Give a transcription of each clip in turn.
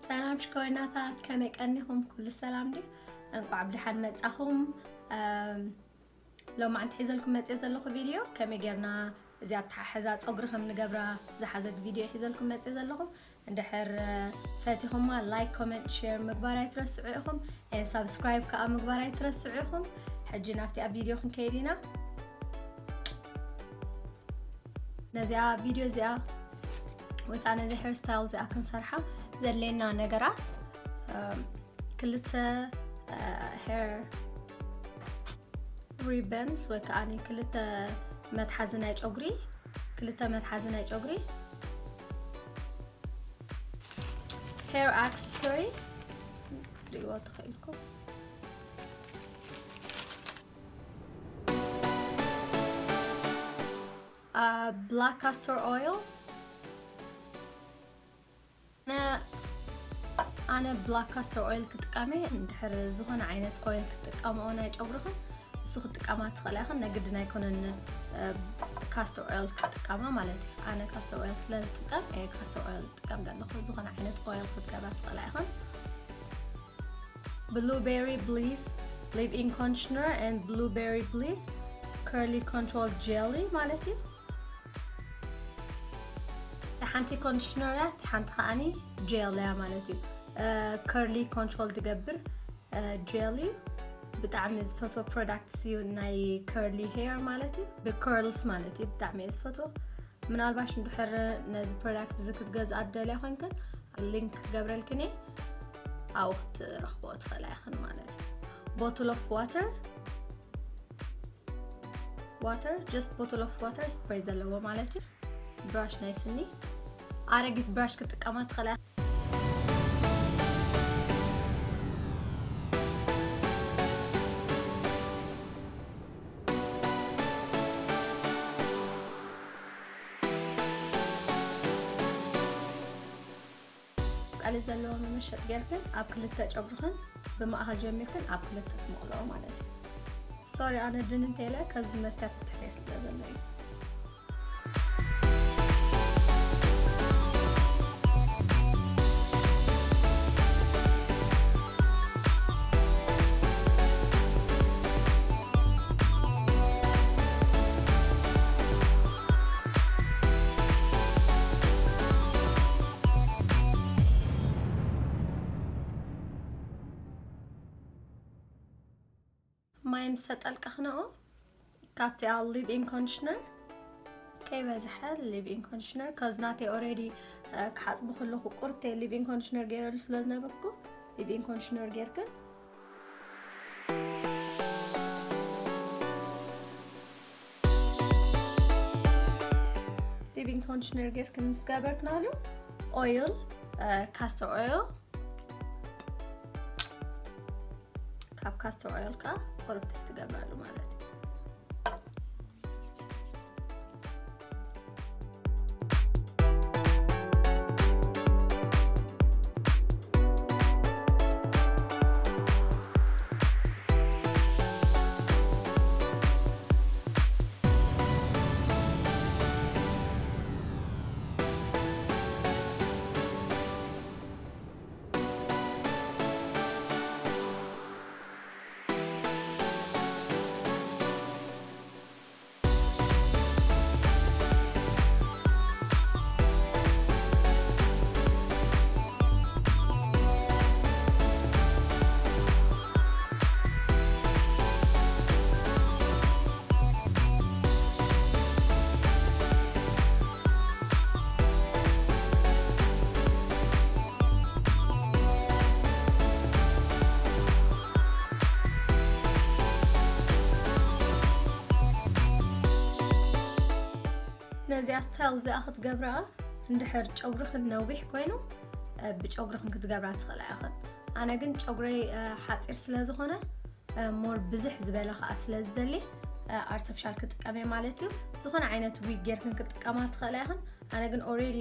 ሰላም ሽኮሪናታት፣ ከመይ ቀኒኹም? ኩሉ ሰላም ድዩ? እንቋዕ ብደሓን መጻኹም። እም፣ ሎማዓንቲ ሒዘልኩም መጽየ ዘለኹ ቪድዮ ከመይ ጌርና እዚኣ ኣተሓሕዛ ጸጉሪ ከም ንገብራ ዝሓዘት ቪድዮ ሒዘልኩም መጽየ ዘለኹ። እንድሕር፣ እ፣ ፈቲኹማ፣ ላይክ፣ ኮመንት፣ ሼር ምግባር ኣይትረስዑ ኢኹም። ኤን ሳብስክራይብ ከኣ ምግባር ኣይትረስዑ ኢኹም። ሕጂ ናብቲ ኣብ ቪድዮ ክንከይድ ኢና። ነዚኣ ቪድዮ እዚኣ ወይ ከዓ ነዚ ሄር ስታይል እዚኣ ክንሰርሓ ዘድልየና ነገራት፣ እም፣ ክልተ፣ እ፣ ሄር ሪበንስ ወይ ከዓ ክልተ መትሓዚ ናይ ጨጉሪ፣ ክልተ መትሓዚ ናይ ጨጉሪ፣ ሄር ኣክሰሰሪ ክትሪእዎ ትኽእልኩም። አ፣ ብላክ ካስተር ኦይል። ነ-፣ ኣነ ብላክ ካስተር ኦይል ክጥቀም እየ። እንድሕር ዝኾነ ዓይነት ኦይል ትጥቀምኦ ናይ ጨጉርኽን፣ እሱ ክትጥቀማ ትኽእላ ኢኽን። ነግድን ኣይኮነን፣ እ፣ ካስተር ኦይል ክትጥቀማ ማለት እዩ። ኣነ ካስተር ኦይል ስለ ዝጥቀም እየ ካስተር ኦይል ዝጥቀም ዘለኹ። ዝኾነ ዓይነት ኦይል ክትገብራ ትኽእላ ኢኽን። ብሉቤሪ ብሊስ ሊቭ ኢን ኮንዲሽነር ኤንድ ብሉቤሪ ብሊስ ከርሊ ኮንትሮል ጀሊ ማለት እዩ። እቲ ሓንቲ ኮንዲሽነር እያ፣ እቲ ሓንቲ ከኣኒ ጀል እያ ማለት እዩ። እ፣ ከርሊ ኮንትሮል ትገብር፣ እ፣ ጀል እዩ። ብጣዕሚ ዝፈትዎ ፕሮዳክትስ እዩ ናይ ከርሊ ሄር ማለት እዩ። ብከርልስ ማለት እዩ። ብጣዕሚ እየ ዝፈትዎ። ምናልባሽ እንድሕር ነዚ ፕሮዳክት እዚ ክትገዝኣ ትደልያ ኮይንክን፣ ሊንክ ክገብረልክን እየ፣ ኣብኡ ክትረኽብኦ ትኽእላ ኢኽን ማለት እዩ። ቦትል ኦፍ ዋተር፣ ዋተር፣ ጀስት ቦትል ኦፍ ዋተር ስፕሬይ ዘለዎ ማለት እዩ። ብራሽ ናይ ስኒ፣ ኣረጊት ብራሽ ክትጥቀማ ትኽእላ። ቀሊ ዘለዎ መመሸጥ ጌርክን ኣብ ክልተ ጨጉርኽን ብማእኸል ጀሚርክን ኣብ ክልተ ትመቕልኦ ማለት እዩ። ሶሪ፣ ኣነ ድን እንተኢለ ከዚ መስትያት ብትሕተይ ስለ ዘሎ እዩ። ማይ ምስ ኣጠልቀኽንኦ ካብቲ ኣብ ሊቭ ኢን ኮንዲሽነር ከይበዝሐ፣ ሊቭ ኢን ኮንዲሽነር፣ ከዚ ናተይ ኦልሬዲ፣ እ፣ ክሓጽቦ ከለኹ ቁርብተይ ሊቭ ኢን ኮንዲሽነር ገይረሉ ስለ ዝነበርኩ፣ ሊቭ ኢን ኮንዲሽነር ጌርክን ሊቭ ኢን ኮንዲሽነር ጌርክን ምስ ገበርክናሉ፣ ኦይል፣ እ፣ ካስተር ኦይል፣ ካብ ካስተር ኦይል ከኣ ቁርብተይ ትገብራሉ ማለት እዩ። ነዚኣ ስታይል እዚኣ ክትገብራ፣ እንድሕር ጨጉርኽን ነዊሕ ኮይኑ፣ እ፣ ብጨጉርኽን ክትገብራ ትኽእላ ኢኽን። ኣነ ግን ጨጉረይ፣ እ፣ ሓፂር ስለ ዝኾነ፣ እ፣ ሞር ብዝሕ ዝበለ ከኣ ስለ ዝደሊ፣ እ፣ ኣርቲፊሻል ክጥቀም እየ ማለት እዩ። ዝኾነ ዓይነት ዊግ ጌርክን ክትጥቀማ ትኽእላ ኢኽን። ኣነ ግን ኦልሬዲ፣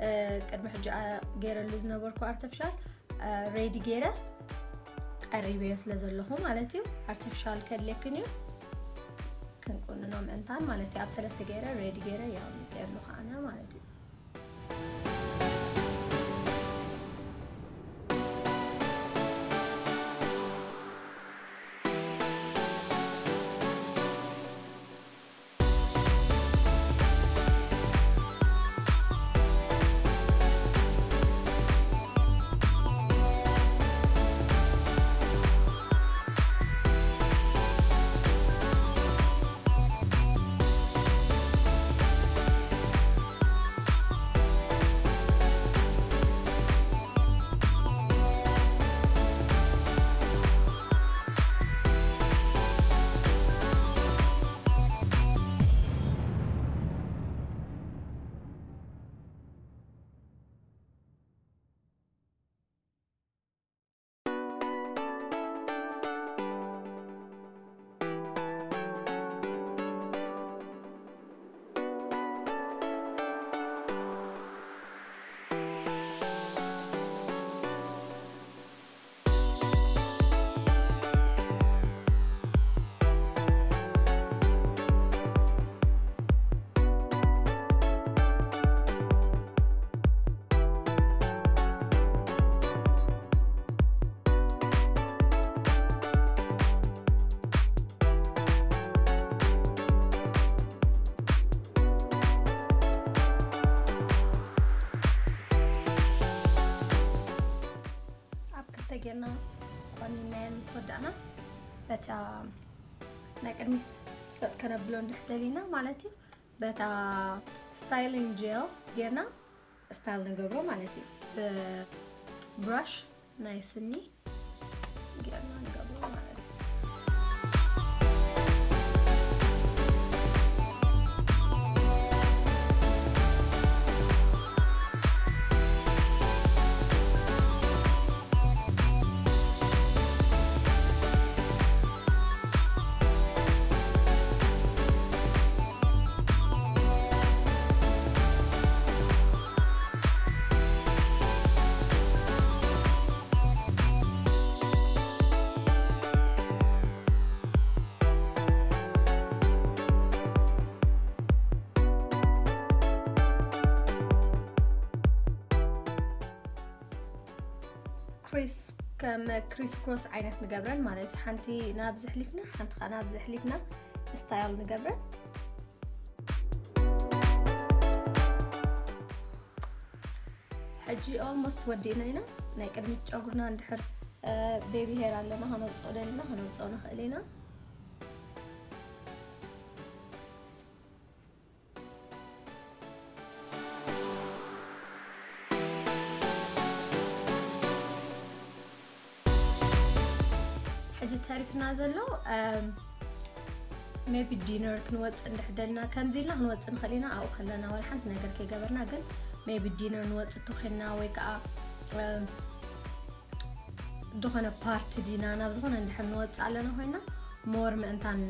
እ፣ ቅድሚ ሕጂ፣ እ፣ ገይረሉ ዝነበርኩ ኣርቲፊሻል፣ እ፣ ሬዲ ገይረ ቀሪበዮ ስለ ዘለኹ ማለት እዩ። ኣርቲፊሻል ከድልየክን እዩ። ክንቁንኖ ምእንታን ማለት እዩ። ኣብ ሰለስተ ገይረ ሬዲ ገይረ ያው ገይርሉ ከኣነ ማለት እዩ። ጌርና ቆኒናየን ምስ ወዳእና፣ በታ ናይ ቅድሚት ሰጥ ከነብሎ እንድሕር ደሊና ማለት እዩ፣ በታ ስታይሊንግ ጀል ጌርና ስታይል ንገብሮ ማለት እዩ። ብብራሽ ናይ ስኒ ጌርና ንገብሮ ማለት እዩ። ክሪስ ከም ክሪስ ክሮስ ዓይነት ንገብረን ማለት እዩ። ሓንቲ ናብዚ ሕሊፍና ሓንቲ ከዓ ናብዚ ሕሊፍና ስታይል ንገብረን። ሕጂ ኦልሞስት ወዲእና ኢና። ናይ ቅድሚት ጨጉርና እንድሕር ቤቢ ሄር ኣለና ከነውፅኦ ደሊና ከነውፅኦ ንኽእል ኢና። ሕጂ ተሪፍና ዘሎ ሜቢ ዲነር ክንወፅእ እንድሕደልና ከምዚ ኢልና ክንወፅእ ንኽእል ኢና። ኣብኡ ከለና ዋላ ሓንቲ ነገር ከይገበርና ግን ሜቢ ዲነር ንወፅእ ተኮይንና ወይ ከዓ ዝኾነ ፓርቲ ዲና ናብ ዝኾነ እንድሕር ንወፅእ ኣለና ኮይና ሞር ምእንታን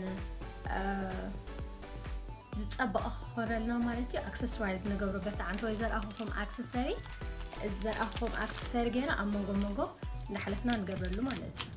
ዝፀበቐ ክኾነልና ማለት እዩ። ኣክሰሰራይዝ ንገብሮ በቲ ዓንተ ወይ ዘርኣኹኹም ኣክሰሰሪ ዘርኣኹኹም ኣክሰሰሪ ገይና ኣብ መንጎ መንጎ እንዳሓለፍና ንገብረሉ ማለት እዩ።